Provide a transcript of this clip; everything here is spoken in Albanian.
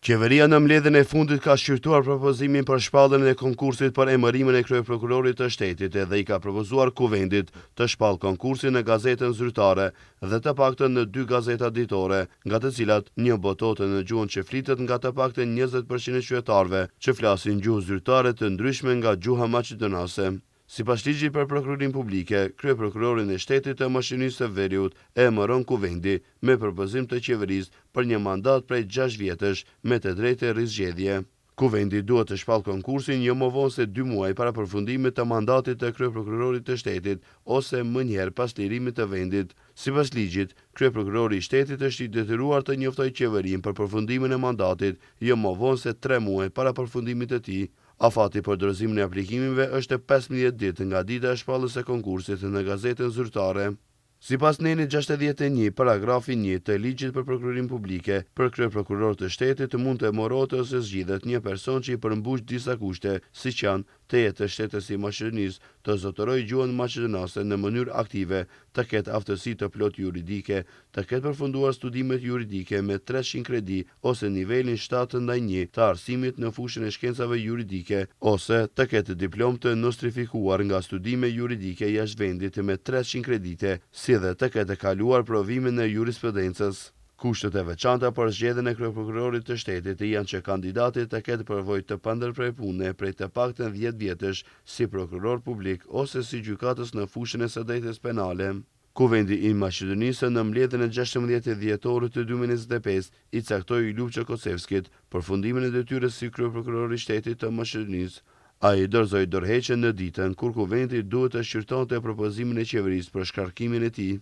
Qeveria në mbledhjen e fundit ka shqyrtuar propozimin për shpalljen e konkursit për emërimin e kryeprokurorit të shtetit dhe i ka propozuar Kuvendit të shpallë konkursin në gazetën zyrtare dhe të paktën në dy gazeta ditore, nga të cilat një botohet në gjuhën që flitet nga të paktën 20% e qytetarëve që flasin gjuhë zyrtare të ndryshme nga gjuha maqedonase. Sipas ligjit për prokurorinë publike, kryeprokurorin e shtetit të Maqedonisë së Veriut e emëron Kuvendi me propozim të qeverisë për një mandat prej 6 vjetësh me të drejtë rizgjedhje. Kuvendi duhet të shpallë konkursin jo më vonë se 2 muaj para përfundimit të mandatit të kryeprokurorit të shtetit ose më njëherë pas lirimit të vendit. Sipas ligjit, kryeprokurori i shtetit është i detyruar të njoftojë qeverinë për përfundimin e mandatit jo më vonë se 3 muaj para përfundimit të tij. Afati për dorëzimin e aplikimeve është 15 ditë nga dita e shpalljes së konkursit në gazetën zyrtare. Sipas nenit 61, paragrafi 1 të ligjit për prokurorinë publike, për kryeprokuror të shtetit mund të emërohet ose zgjidhet një person që i përmbush disa kushte, siç janë të jetë shtetës i Maqedonisë, të zotërojë gjuhën maqedonase në mënyrë aktive, të ketë aftësi të plotë juridike, të ketë përfunduar studimet juridike me 300 kredi ose nivelin 7 ndaj 1 të arsimit në fushën e shkencave juridike, ose të ketë diplomë të nostrifikuar nga studime juridike jashtë vendit me 300 kredite, si dhe të ketë kaluar provimin e jurisprudencës. Kushtet e veçanta për zgjedhjen e kryeprokurorit të shtetit janë që kandidati të ketë përvojë të pandërprerë pune prej të paktën 10 vjetësh si prokuror publik ose si gjykatës në fushën e së drejtës penale. Kuvendi i Maqedonisë në mbledhjen e 16 dhjetorit të 2025 i caktoi Lupço Kocevskit përfundimin e detyrës si kryeprokuror i shtetit të Maqedonisë. Ai dorëzoi dorëheqjen në ditën kur kuvendi duhet të shqyrtonte propozimin e qeverisë për shkarkimin e tij.